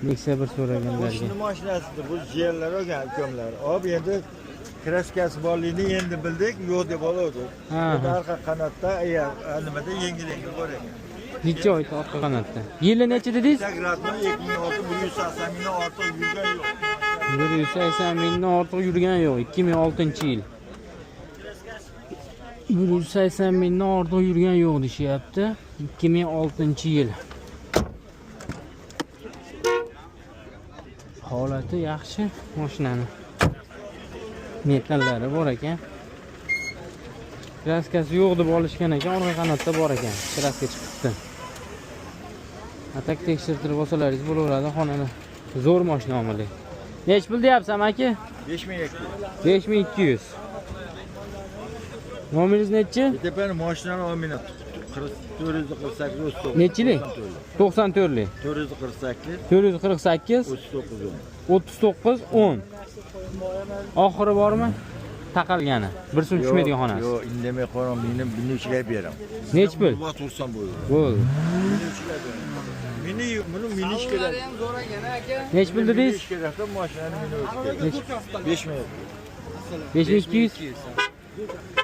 Nexia bir so'raganlarga. Qo'shni mashinasida bu jiyanlar olgan ukamlar. Olib endi kraskasi borligini endi bildik, yo'q deb oluvdik. Ha, Endi ha. orqa qanotda nimada yengil-yengil bor ekan. Necha oy orqa qanotda? Yili necha dedingiz? Tak rasmi 2006, 180 mingdan ortiq yurgan yo'q. 180 mingdan ortiq yurgan yo'q. 2006-yil. 180 mingdan ortiq yurgan yo'q deyishyapti. 2006-yil. Holati yaxshi mashinani. Metallari bor ekan. Kraskasi yo'q deb olishgan ekan, orqa qanotda bor ekan. Kraska chiqibdi. Atak tekshirtirib olsalaringiz bo'laveradi xonani. Zo'r mashina omili. Nech pul deyapsiz amaki? 5200. 5200. Nomeringiz nechi? Tepani mashinani olmayman. 448 39. Nechilik? 94lik. 448 448 39. 39 10. Oxiri bormi? Taqalgani. Bir so'm tushmaydigan xonasi. Yo'q, indamay qo'yam, meni 1300 ga beraman. Nech pul? Vaqt ursam bo'ladi. Bo'ldi. 1300 ga beraman. Mini buni minish kerak. Nech pul dedingiz? Minish kerak-da, mashinani minish kerak. Nech? 5000. 5200.